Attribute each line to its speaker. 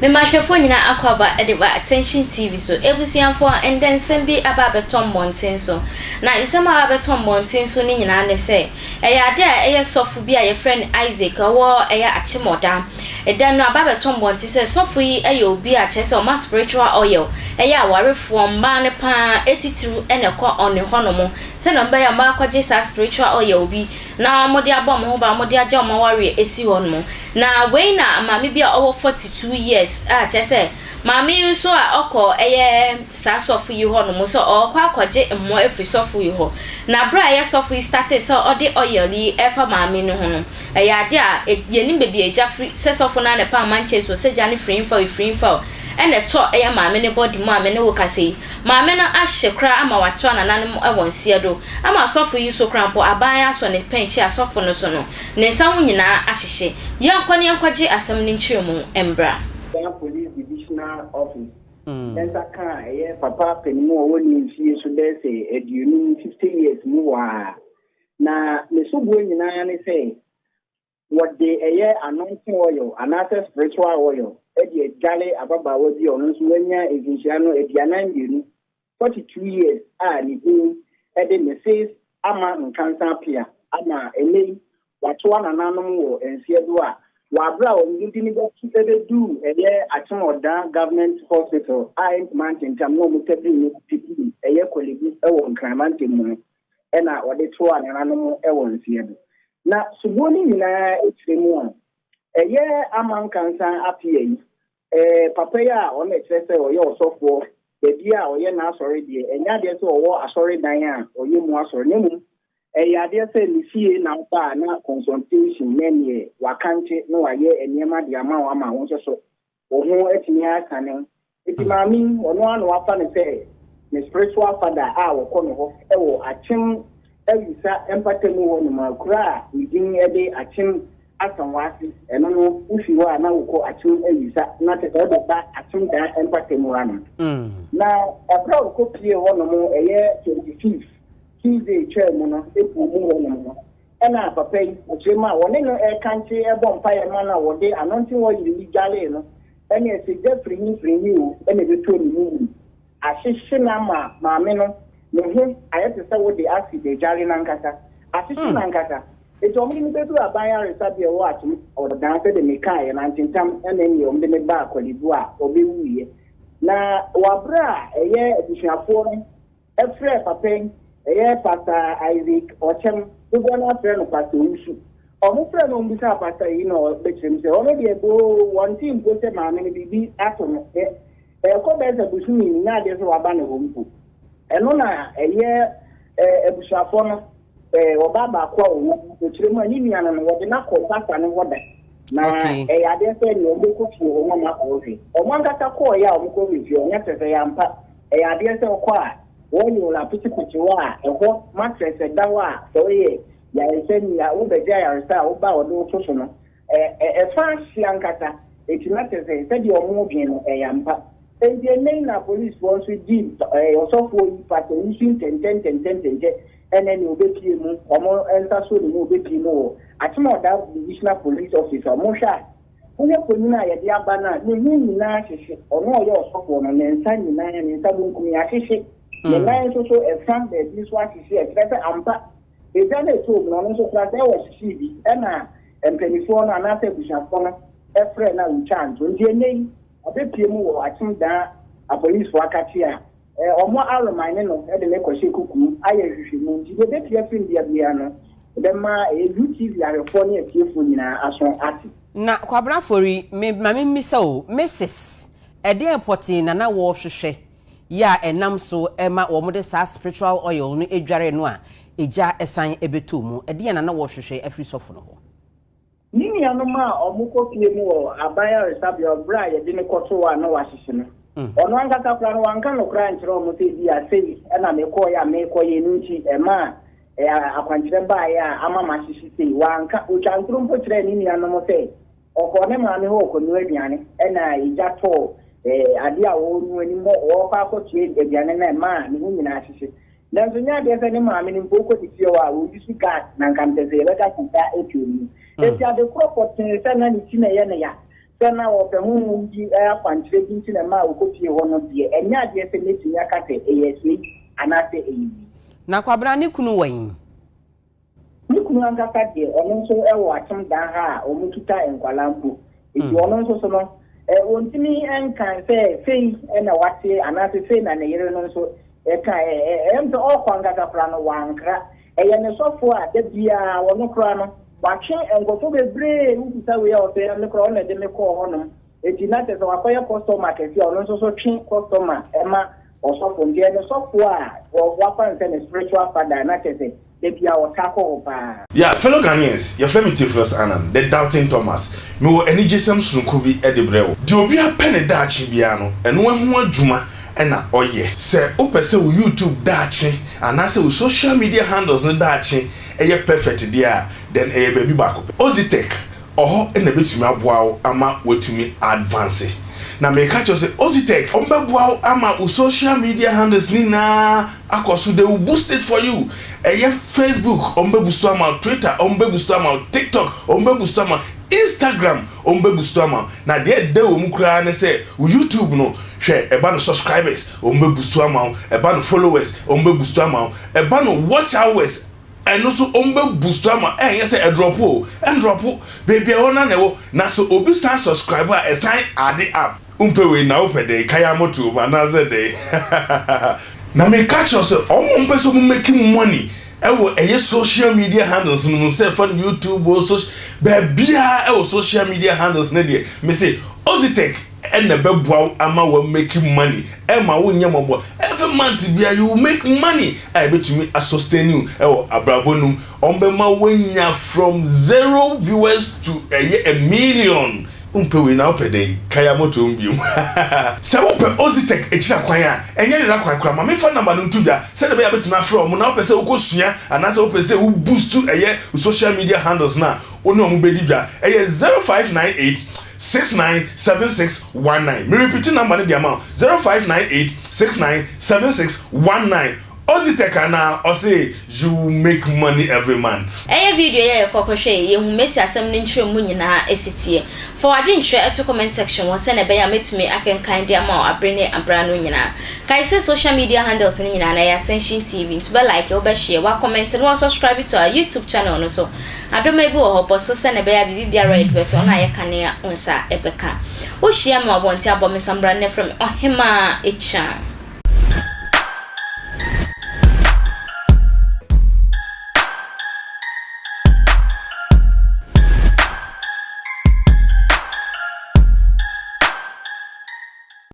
Speaker 1: Mema ahwɛfoɔ nyinaa akwaaba de ba Attention TV so. Abusuafoɔ, ndɛ nsɛm bi aba abɛtɔ mmɔnten so. Na nsɛm a aba abɛtɔ mmɔnten so no nyinaa ne sɛ, ɛyɛ adeɛ a ɛyɛ sɔfo bi a yɛfrɛ no Isaac, ɔwɔ ɛyɛ Akyemɔda. Ɛda no aba abɛtɔ mmɔnten so sɛ sɔfo yi yɛ obi a kyerɛ sɛ ɔma spiritual oil, ɛyɛ awarefoɔ, mmaa no pa ara titiriw na ɛkɔ ɔne hɔnom sɛdeɛ wɔbɛyɛ a wɔbɛakɔgye saa spiritual oil bi na wɔde abɔ wɔn ho ban, wɔde agye wɔn awareɛ asi hɔnom. Na wei na maame bi a ɔwɔ 42 years a kyerɛ sɛ maame yi nso a ɔkɔ ɛyɛ saa sɔfo yi hɔnom sɛ ɔrekɔ akɔgye mmoa afiri sɔfo yi hɔ. Na berɛ a ɛyɛ sɔfo yi startee sɛ ɔde oil yi ɛrefa maame no ho no, ɛyɛ adeɛ a yɛnim baabi a egya firi, sɛ sɔfo no ara na ɛpam mankyɛn so, sɛ gya no firi mfa o, ɛfiri mfa o, ɛna ɛtɔ ɛyɛ maame no body mu a me ne wo kasa yi. Maame no ahye koraa ama watoa nananom wɔ nseɛ do. Ama sɔfo yi so koraa mpo aban asɔ ne pɛnkye a sɔfo no so no, ne nsa ho nyinaa ahyehye. Yɛnkɔ na yɛnkɔgye asɛm no nkyerɛmu mbra.
Speaker 2: Ghana Police Divisional Office nsa kaa ɛyɛ papa panin a ɔwɔ ne mfie so bɛyɛ sɛ 50, 50 years mu hɔ ara. Na ne soboɔ nyinaa ne sɛ wɔde ɛyɛ anointing oil anaasɛ spiritual oil de adwale ababaawa bi a ɔno nso wanya mfinhyia no 42, 42 years, a ne din de Mrs. Ama Nkansa Apia, ama ɛnɛ yi watoa nananom wɔ nseɛ do a wɔaberɛ a wɔn de no bɛtu bɛduu ɛyɛ Akyem Oda Government Hospital a ɛntoma ntentam na wɔn tabiri no pipii ɛyɛ Korle Bu wɔ Nkramantam mu no, ɛna wɔde toa nananom wɔ nseɛ do. Na soboɔ no nyinaa kyerɛ mu a, ɛyɛ Ama Nkansa Apia yi, papa yi a ɔno kyerɛ sɛ ɔyɛ ɔsɔfoɔ, baabi a ɔyɛ n'asɔre deɛ, ɛnyɛ adeɛ sɛ ɔwɔ asɔredan a ɔyɛ mu asɔre, na mmom ɛyɛ adeɛ sɛ ne fie na ɔba a na consultation ne neɛ wakankye na wayɛ nneɛma de ama wo ama wo nso so wo ho atumi asane. Eti maame yi, ɔno ara na wafa no sɛ ne spiritual father a wɔkɔ no hɔ wɔ Akyem Awisa mpatamu hɔ nom a kuro a ne din de Akyem Asanwase. Ɛno no, wofi hɔ a na wokɔ Akyem Awisa na kyerɛ sɛ wobɛba Akyem Dan mpatamu hanom. Na ɛberɛ a wɔkɔ pie hɔ nom, ɛyɛ 25 Tuesday twaa mu no, ɛpuu mu hɔ nom no, ɛna papa yi ɔkyerɛ mu a wɔne no ɛrekankye ɛbɔ mpaeɛ ma no a wɔde anointing oil yi dwalee no, ɛne ɛsɛ gya firihi firihi o, ɛna ɛbɛtɔ ne mu mu ahyehye no ama maame no ne ho ayɛ te sɛ wode acid adware no ankasa, ahyehye no ankasa. Enti wɔde no bɛduru aban ayaresabea ɛwɔ Akyem Ɔdan, sɛdeɛ mekaeɛ no, antentam ɛna ɛneɛ wɔde no baa Korle Bu a ɔbɛwuiɛ. Na wɔ aberɛ a ɛyɛ abusuafoɔ no ɛfrɛ papa yi, ɛyɛ Pastor Isaac Ɔkyɛm, dodoɔ no afrɛ no Pastor Owusu. Ɔmo frɛ no, ɔmo bisa pastor yi na ɔbɛkyerɛ mu sɛ ɔno deɛ boo wɔnte mpo sɛ maame no biribi ato no. Ɛkɔ bɛyɛ sɛ bosome nyɛ adeɛ sɛ waba ne hɔ mpo. Ɛno na ɛyɛ abusuafoɔ no, ɔbaa baako a ɔwɔ mu ɔkyerɛ mu a ne nua no wɔde no akɔ pastor no hɔ da. Na ɛyɛ adeɛ sɛ nea ɔbɛkɔ fie hɔ na ɔmo akɔhwɛ. Ɔmo ankasa kɔɔyɛ a ɔmo kɔhwɛ fie hɔ, nyɛ sɛ sɛ yɛampa. Ɛyɛ adeɛ sɛ ɔkɔ a wɔyɛ wɔn apetepete hɔ a ɛhɔ mattress ɛda hɔ a sɛ ɔyɛ yaresa ni a wobɛgye ayaresa a woba a wɔde wo to so no, ɛfa ahye ankasa. Eti na kyerɛ sɛ sɛdeɛ ɔmo dwen no ɛyɛ ampa. Enti ɛnɛ yi na polisifoɔ nso di ɔsɔfoɔ yi, pastor yi so ntɛntɛntɛntɛntɛntɛ, ɛnɛ nea obepie mu, ɔmo nsa so ne mu obepie mu wɔ Akyem Oda Divisional Police Office. Ɔmo hwɛ a, wohwɛ panyin a yɛde aba no a, ne ho nyinaa hyehye. Ɔno a ɔyɛ ɔsɔfoɔ no, ne nsa nyinaa, ne nsa benkum yi ahyehye, ne nan nso so ɛfa baabi nso ahyehye, ɛkyerɛ sɛ ampa egya no ɛtɔɔ mu no, ɔno nso koraa sɛ ɛwɔ hyehyee bi. Ɛna mpanimfoɔ no anaasɛ abusuafoɔ no ɛfrɛ no a wotwa nto. Nti ɛnɛ yi ɔbɛpie mu wɔ Akyem Dan apolisifoɔ akakye a ɔmo aremane no de ne kɔhyɛ kuku ayɛ nhwehwɛmu. Nti deɛ ɛbɛpie afiri mbea biara no, ɛbɛma ɛyɛ UTV ahwɛfoɔ ne atiefoɔ nyinaa aso ate.
Speaker 3: Na Kwabena Afori, me ma me mmisa o, Mrs. Ɛdeɛn pɔtee na na wɔrehwehwɛ yɛ a ɛnam so ma wɔde saa spiritual oil no adware no a egya san bɛtɔ mu? Ɛdeɛn na na wɔrehwehwɛ afiri sɔfo no hɔ?
Speaker 2: Ne nuanom a ɔmo kɔ fie mu wɔ aban ayaresabea ɔberɛ a yɛde no kɔtoo a na wahyehye no, ɔno ankasa koraa no wanka nokorɛ ankyerɛ ɔmo sɛ bi a sei ɛna mekɔɔyɛ a mekɔyɛ no nti ɛma akwankyerɛ baeɛ a ama mahyehye sei. Wanka. Otwa ntoro mpo kyerɛɛ ne nuanom sɛ ɔkɔɔ ne maame hɔ ɔkɔnoa aduane, ɛna egya tɔɔ adeɛ a wɔrenoa anim hɔ, ɔrekɔ akɔtoa aduane no ɛma ne ho nyinaa hyehye. Nanso nyɛ adeɛ sɛ ne maame no mpo wokɔ ne fie hɔ a wɔyi so gas na nka mpɛ sɛ yɛbɛka sɛ gya atwa mu. Eti ade korɔ pɔtee sɛ na ne ti na ɛyɛ ne ya. Sɛ na wɔpɛ honhom bi akwankyerɛ bi nti na ɛmaa wɔkɔpuee hɔ no deɛ, ɛnyɛ adeɛ sɛ mɛtumi aka sɛ ɛyɛ sei anaasɛ ɛyɛ wei.
Speaker 3: Na Kwabena ne kunu wɔ he?
Speaker 2: Ne kunu ankasa deɛ, ɔno nso wɔ akyem dan ha a wɔkita nkwadaa mpo. Nti ɔno nso so no, ɔntumi nka sɛ sei na wate anaasɛ sei na ne yere no nso kaeɛ. Ɛyɛ me sɛ ɔrekɔ ankasa koraa no, wankra. Ɛyɛ ne sɔfoɔ a da biara ɔno koraa no, watwe nkurɔfoɔ bebree, wobisa wei a ɔsɛ me koraa ɔno na ɛde me kɔɔ hɔnom. Enti na kyerɛ sɛ wakɔyɛ kɔstɔma kɛseɛ a ɔno nso so twe kɔstɔma ma ɔsɔfo. Nti ɛyɛ ne sɔfoɔ a wafa no sɛ ne spiritual father na kyerɛ sɛ da biara ɔtaa kɔ hɔ paa.
Speaker 4: Yeah, fellow Ghanaians, yɛfrɛ me Theophilus Annan, the Doubting Thomas. Mewɔ anigyesɛm sononko bi de brɛ wo. Deɛ obiara pɛ ne daakye biara no, ɛno ho adwuma na ɔyɛ. Sɛ wopɛ sɛ wo YouTube daakye anaasɛ wo social media handles no daakye yɛ perfect deɛ a, then ɛyɛ baabi baako pɛ. Ozitech, ɔhɔ na ɛbɛtumi aboa wo ama woatumi advance. Na meka kyerɛ wo sɛ Ozitech, wɔbɛboa wo ama wo social media handles no nyinaa akɔ so, they will boost it for you. Ɛyɛ Facebook, wɔbɛboost ama wo, Twitter, wɔbɛboost ama wo, TikTok, wɔbɛboost ama wo, Instagram, wɔbɛboost ama wo. Na deɛ ɛdɛ wɔ mu koraa ne sɛ, wo YouTube no, hwɛ, ɛba no subscribers, wɔbɛboost ama wo, ɛba no followers, wɔbɛboost ama wo, ɛba no watch hours, ɛno nso wɔbɛboost ama wo. Ɛnyɛ sɛ ɛdrɔpo o, ɛndrɔpo, baabi a ɛwɔ no ara na ɛwɔ. Na sɛ obi san subscribe a, ɛsan add up. Wompɛ wei na wopɛ dɛn? Kaya moto mu anaasɛ dɛn? Na meka kyerɛ wo sɛ wɔn a wɔpɛ sɛ wɔn make money ɛwɔ ɛyɛ social media handles no mu sɛ ɛfa no YouTube o social baabiara ɛwɔ social media handles no deɛ mese Ozitech ɛna ɛbɛboa wo ama wa make money ɛma wo nyɛ mmɔbɔ every month biara you will make money a ɛbɛtumi a sustain you ɛwɔ abrabɔ no mu wɔn bɛma woanya from zero viewers to ɛyɛ a million. Wompɛ wei na wopɛ dɛn? Kaya moto mu biom. Sɛ wopɛ Ozitech akyiri akwan a, ɛnyɛ yera kwan koraa. Ma memfa number no nto dwa sɛdeɛ ɛbɛyɛ a wobɛtumi afrɛ wɔn na wopɛ sɛ wokɔsua anaasɛ wopɛ sɛ wo boost ɛyɛ wo social media handles no a, wo ne wɔn bɛdi dwa. Ɛyɛ 0598 69 76 19. Me repeat number no de ama wo, 0598 69 76 19. Ozitech anaa? Ɔse you will make money every month.
Speaker 1: Ɛyɛ video yi a yɛkɔ kɔhwɛ yi, yɛhu Mercy asɛm no nkyerɛmu nyinaa si teɛ. Fa w'adwenkyerɛ to comment section hɔ sɛnea ɛbɛyɛ a mɛtumi akenkan de ama wo abere ne abere ano nyinaa. Kae sɛ social media handles no nyinaa no ɛyɛ Attention TV nti wobɛ like, wobɛ share, woakɔmɛnte na woasubscribe to our YouTube channel no so. Adoma bi wɔ hɔ, bɔ so sɛnea ɛbɛyɛ a biribi biara a yɛde bɛto hɔ no a yɛka ne wo nsa bɛka. Wohyia me wɔ abɔnten a bɔ me nsa mmra nnɛ frɛ me Ɔhemaa Akyan.